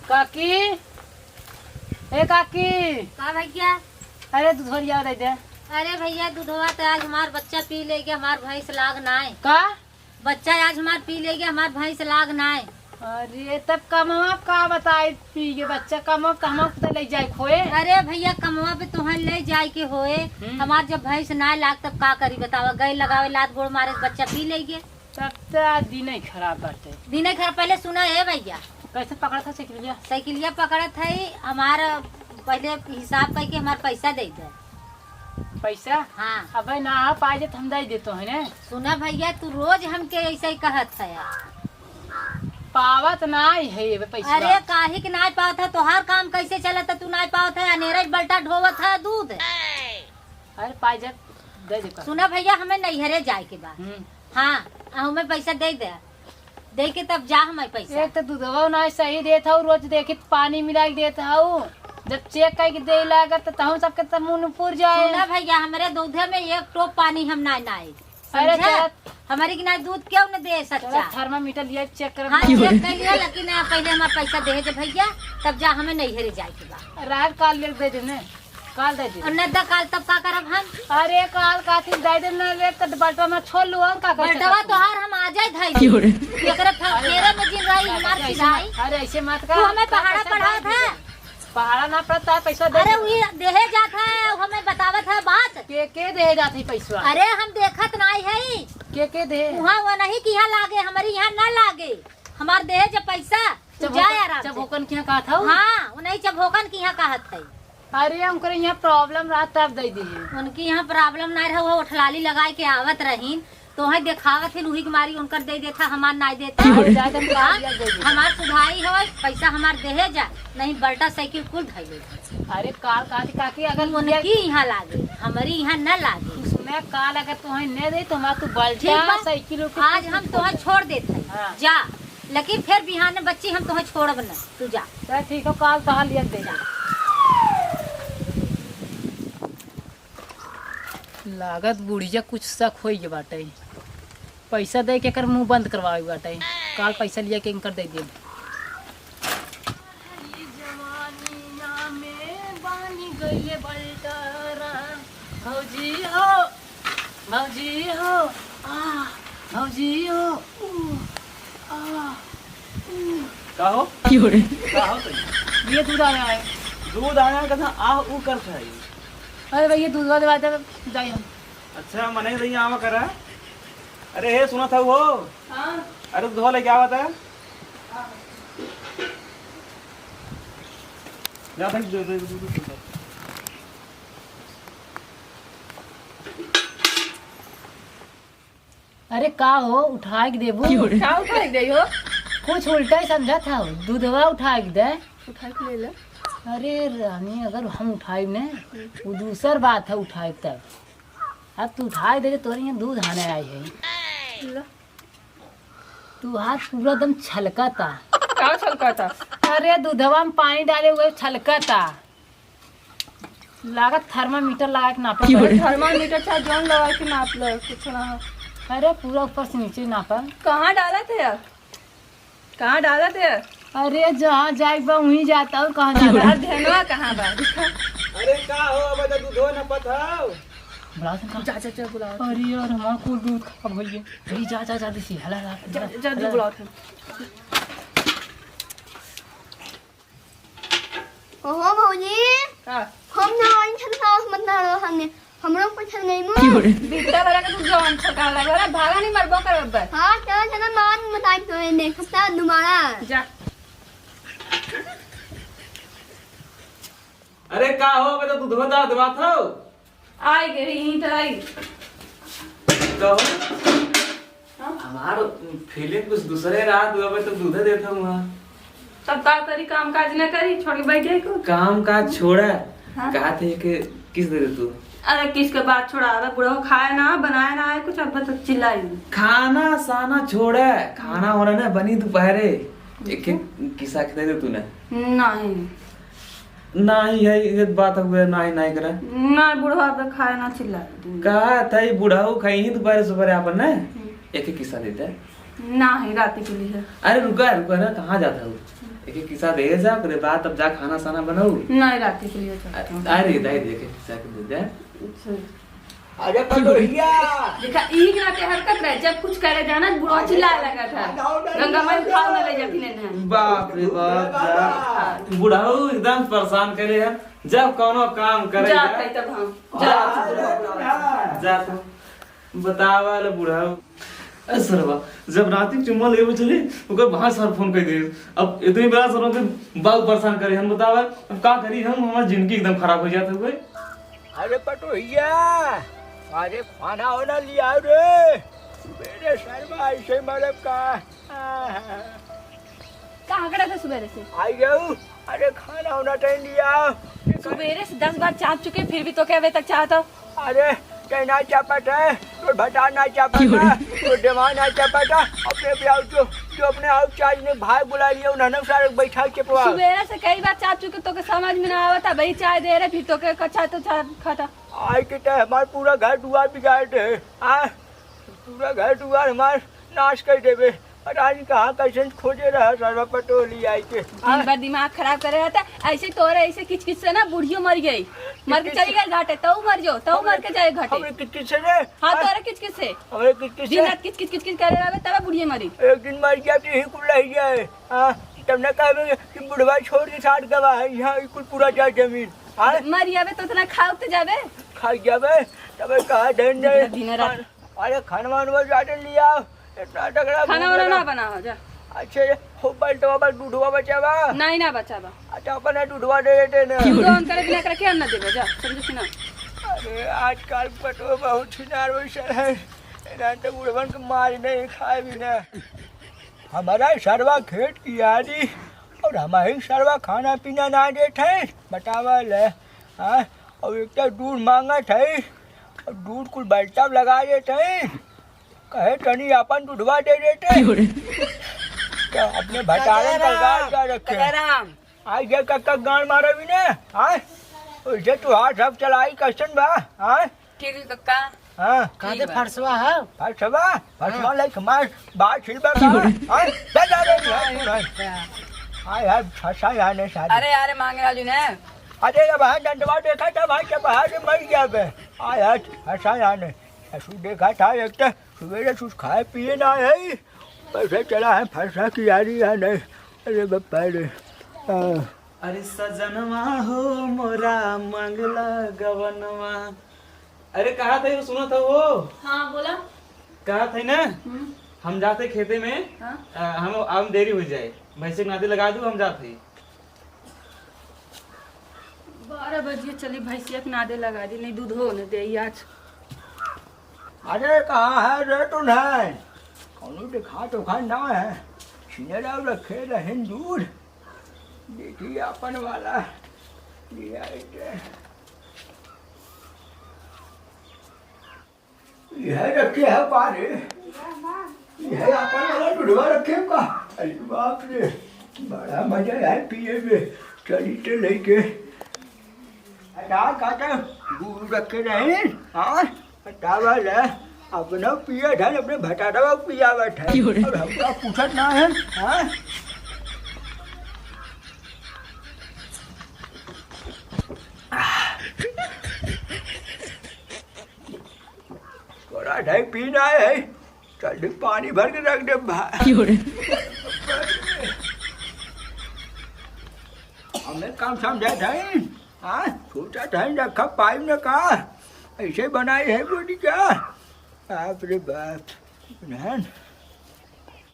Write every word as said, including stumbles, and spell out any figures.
काकी, ए काकी। का भैया? अरे दूधवा लिया दे दे। अरे भैया, दूधवा तो आज हमार बच्चा पी ले गया, हमार भैंस लाग नाय। का? बच्चा आज हमार पी ले गया, हमार भैंस लाग नाय। अरे तब कमवा का बताई, पी गए बच्चा, कमवा कहवा तो ले जाए खोए। अरे भैया, कमवा पे तुहन ले जाए के होए। हम्म। हमार जब भैंस नाय लाग तब का करी बतावा, गए लगावे लात गोड़ मारे बच्चा पी ले गए। तब तो आज दिन ही खराब बाटे। दिन ही खराब, पहले सुना है भैया। कैसे पकड़ा था साइकिलिया? साइकिलिया पकड़त है, हमार पहले हिसाब करके हमार पैसा दे दे। पैसा? हाँ। अबे ना आ पाए जे तो हम दे देतो है ने। सुना भैया, तू रोज हमके ऐसे ही कहत है। पावत ना है ये पैसा। अरे काहे के ना पावत है, तोहार काम कैसे चलत है, तू ना पावत है, अनेरे बल्टा ढोवत है दूध। अरे पाए जे दे दे का। सुना भैया, हमें नैहरे जाए के बा। हम्म। हाँ, आ हमें पैसा दे दे, दे के तब जा हमें पैसा। एक तो दूधवा ना सही देत हऊ, रोज देखित पानी मिला के देत हऊ, जब चेक करके दे लागत तो तहु सबके तब मुंह पुर जाए। सुना भैया, हमरे दूधे में एक टोप पानी हम ना नाई, अरे समझा? चलत हमारी के ना दूध क्यों न दे सच्चा? चलत थर्मामीटर लिया चेक कर। हाँ, चेक कर लिया, लेकिन आ, पहले हमारा पैसा दे दे भैया, तब जा हमें नैहरे जाए के बा। रात काल ले दे देने। काल दे दे। और न दा काल तब का करब हम? अरे काल काथी दे दे न रे, कद बल्टवा में छोड़ लू, हम का कर बल्टवा सकत हूँ? तोहार हम आ जाए धाई। क्यों रे? एकरे फा-, अरे फेरे में जिन रही हमार ऐसे सिलाई। मत, अरे ऐसे मत कर। तू हमें पहाड़ा पैसा पढ़ावत दे है? दे। पहाड़ा ना पड़ता है, पैसा दे अरे दे। उ देहे जात है, उ हमें बतावत है बात। के, के देहे जात है पैसा? अरे हम देखत नाई है। के, के दे? वहाँ वो नहीं कि यहाँ लागे, हमारे यहाँ ना लागे। हमार देहे जब पैसा, तू जब जाए होकन, आराम जब से। होकन के यहाँ कहत हऊ? हाँ, वो नहीं जब होकन के यहाँ कहत है। अरे, उनकरे यहाँ problem रहा तब दे दिए। उनके यहाँ problem ना रहा, वो ओठलाली लगाए के आवत रहीन, तोहे देखावत ही, उही के मारी उनकर दे देता, हमार ना देता। अरे, जाए दे, हम का? हमार सुधाई होय, पैसा हमार देहे जा, नहीं बल्टा साइकिल कुल धइले। अरे, काल काकी, काकी, अगर उनकी यहाँ लागे, हमारी यहाँ न लागे। तू सुने, काल अगर तोहे न दे, तो हमार तू बल्टा ठीक बा। साइकिल उकिल आज कुछ हम तोहे छोड़ देत हई। हाँ। जा, लेकिन फिर बिहान बच्ची हम तोहे छोड़ब न, तू जा। चल ठीक हो, काल तोहार लिया दे। लागत बुढ़िया कुछ शक होई गए बाटे। पैसा दे के एकर मुंह बंद करवावे बाटे। काल पैसा लिया के इनकर दे देब। ई जवानिया में बानी गइले बलटारा। भौजी हो, भौजी हो, आ, भौजी हो, ऊ, आ, ऊ। का हो? का हो तनी? ये दूध आया है। दूध आया है, कहता आह ऊ करत है। अरे भैया, दूधवा देवा दे, जाई हम। अच्छा, मने रही आवा करा। अरे, हे, सुना था वो? हाँ। अरे, दूधवा लेके आवा था। हाँ। जा भाई, दे, दे, दे, दे, दे। अरे का हो, उठाए के देबू? का उठाए के देई हो? कुछ उल्टा ही समझत हऊ, दूधवा उठाए के दे। उठाए के ले ले। अरे रानी, अगर हम उठाई ने, वो दूसर बात है, उठाए तब। अब तू उठाए दे, तोरे यहाँ दूध आने आई है। ले। तू हाथ पूरा एकदम छलकता। का छलकता? अरे दूधवा में पानी डाले हुए छलकता। लागत thermometer लगा के नापे की पड़े। Thermometer चाहे जौन लगा के नाप ले, कुछ ना हो। अरे पूरा ऊपर से नीचे नापा। कहाँ डालत है यार? कहाँ डालत है? अरे जहाँ जाए बा वहीं जाता, और कहाँ जाता? यार ध्यानवा कहाँ बा? अरे का हो, अब तो दूधो न पत हो। बुलाओ तुम। जा, जा, जा, बुलाओ। अरे यार हमारा कुल दूध खराब हो गया। अरे जा, जा, जल्दी से, हला, हला, जा, हला, जल्दी हला। बुलाओ तुम। ओहो भौजी, का? हम ना आई छन साहस मत ना रहो हमने, हमरो कुछ नहीं मो। बिट्टा वाला का तू जवान छोटा वाला, बड़ा भागा नहीं मरबो कर बब्बर। हाँ, चलो, चलो, मान मत आई तो इन्हें, खस्ता दोबारा। जा। अरे का हो, अबे तो दूधवा दाँत बात हो। आई गई, ईंट आई। कहो, हाँ? हमार feeling कुछ दूसरे रहा, तू अबे तो दूधे देत हूँ वहाँ। तब का करी, काम काज न करी, छोड़ के बैठे को। काम काज छोड़ा, हाँ? कहा थे कि kiss दे दे तू। अरे kiss के बात छोड़ा, अबे बुढ़वा खाए ना, बनाए ना है कुछ, अब तो चिल्लाई। खाना साना छोड़ा, खाना होना ना बनी दोपहरे, एक एक किस्सा दे दे तू ना। नहीं। नाही है, ये बात हुए, नाही, नाही करे। नाही, बुढ़वा पे खाए ना चिल्ला। का था, ये बुढ़ऊ खाई ही दोपहर सुबह आपन ने? हम्म। एक, एक किस्सा देते। नाही, रात के लिए। अरे रुका, रुका ना, कहाँ जाता हूँ? एक एक किस्सा दे जा, ओकरे बाद तब जा खाना साना बनाऊ। नहीं, रात के लिए चाहता हूँ। अरे दाई, देखे किस्सा के दे दे। अच्छा। अरे पटोहिया। देखा, ई के नाते हरकत रहे, जब कुछ करे जाना, बुढ़वा चिल्लाए लगा था। गंगा माई उठाओ ना ले जाती नहीं है। बाप रे बाप, जा। बुढ़ऊ एकदम परेशान करे है, जब कौनो काम करे जा। जाते तब हम। जा। जा तू। बतावा ले बुढ़ऊ। ए सरवा, जब राती के चुम्मा लेवे चली, ओकर बाहर सर फोन कर दे। अब इतनी बड़ा सरवा के बाऊ परेशान करे हम, बतावा, अब का करी हम, हमार जिंदगी एकदम खराब हो जात हुए। अरे पटोहिया, अरे खाना होना लिया रे। मेरे सरवा ऐसे मरब का? कहाँ खड़ा था सुबेरे से? आई जाऊ। अरे खाना होना टाइम लिया। सुबेरे से दस बार चाप चुके, फिर भी तो क्या अबे तक चाहता? अरे, कहीं ना चापत है, तो भटा ना चापत है, तो देवा ना चापत है, अपने पे आओ जो, जो अपने आओ चार्ज ने भाई बुला लिया, उन्होंने सारे बैठा के पवा। सुबेरे से कई बार चाप चुके, तो के समझ में ना आवता, भाई चाय दे रहे, फिर तो के कच्चा तो चाय खाता। आज के तो हमार पूरा घर दुआर बिगाड़ दे, आ, पूरा घर दुआर हमार नाश कर देबे। पता नहीं कहाँ कैसे खोजे रहा सरवा पटोली आई के। दिन भर दिमाग खराब करे रहता, ऐसे तोरे ऐसे किचकिच से ना बुढ़ियो मर गई, मर के किचकिच चली गई घाटे, तऊ मर जो, तऊ मर के जाए घाटे। हमरे किचकिच से रे? हाँ, हाँ? तोरे किचकिच से। हमरे किचकिच दिन से? रात किचकिच किचकिच करे रहबे, तब बुढ़िया मरी। एक दिन मर गया तो यही कुल रह जाए। हाँ, तब न कहबे कि बुढ़वा छोड़ के साथ गवा है, यहाँ ई कुल पूरा जा जमीन। हाँ? मर जाबे तो उतना खाओ तो जाबे। खा जाबे, तब कहा धन दे। दिन रात। अरे खानवा वानवा ज्यादा लिया, इतना तगड़ा खाना भूख वाना लगा। ना बनावा, जा। अच्छा, ये हो बल्टवा बस दूधवा बचावा। नहीं, ना बचावा। अच्छा, अपना दूधवा दे देते ना। दूध on करे बिना करके हम ना देबो, जा, समझो कि ना? अरे, आजकल पटो बहुत छिनार वैसन है, ना तो बुढ़वन के मार नहीं खाए भी ना। हमारा सरवा खेत की यारी और हमारी सरवा खाना पीना ना देत है, बतावा ले। हाँ, और एक तो दूध मांगत है, और दूध कुल बल्टा लगा देत है। कहे तनी अपन दूधवा दे देते। क्यों रे? तो अपने भतारन का गाल का रखे। राम। आई जे कक्का गान मारे भी ने, हाँ? ओइसे तू हाथ सब चलाई कैसन बा, हाँ? ठीक है कक्का। हाँ। ठीक कादे बा। फरसवा है? फरसवा? फरसवा हाँ। लाइक मार, बात छिलबा का? क्यों रे? हाँ? जा, जा, जा, जा, जा। हाय, हाय, फंसा याने सारे। अरे यार, मांगे राजू ने। अरे, अब हाँ, डंडवा देखा था भाई, जब बाहर से मर गया बे। हाय, हाय, फंसा याने। असु देखा था, एक तो सुबेरे कुछ खाए पिए ना है, पैसा चला है, फरसा की यारी है नहीं। अरे बप्पा रे। आ। अरे सजनवा हो मोरा मंगला गवनवा। अरे कहा था, वो सुना था वो? हाँ, बोला। कहा था ना, हम्म। हम जाते खेते में, हाँ। आ, हम, हम देरी हो जाए, भैंसे के नादे लगा दू, हम जाते। बारह बजिए चली, भैंसिया के नादे लगा दी, नहीं दूध हो न दे आज। अरे कहाँ है रे तू नहीं? कौनो देखा तो खा ना है। छिनेरा रखे रहन दूध। देखी अपन वाला। ले आए के। यह रखे है का रे? यह अपन वाला डुडवा रखे है का? अरे बाप रे, बड़ा मजा आए पिए में। चली तो लेके। अरे काका, गुरु रखे नहीं? हाँ? बतावा ले, अपना पिए धन, अपने भतारवा पियावत है। क्यों रे? और हमका पूछत ना है, हाँ? थोड़ा ढाई पीना है, जल्दी पानी भर के रख दे भाई। क्यों रे? हमें काम समझा था, हाँ? सोचा था, रखा पाइप ने कहा, ऐसे बनाई है गोली क्या? बाप रे बाप, बहन।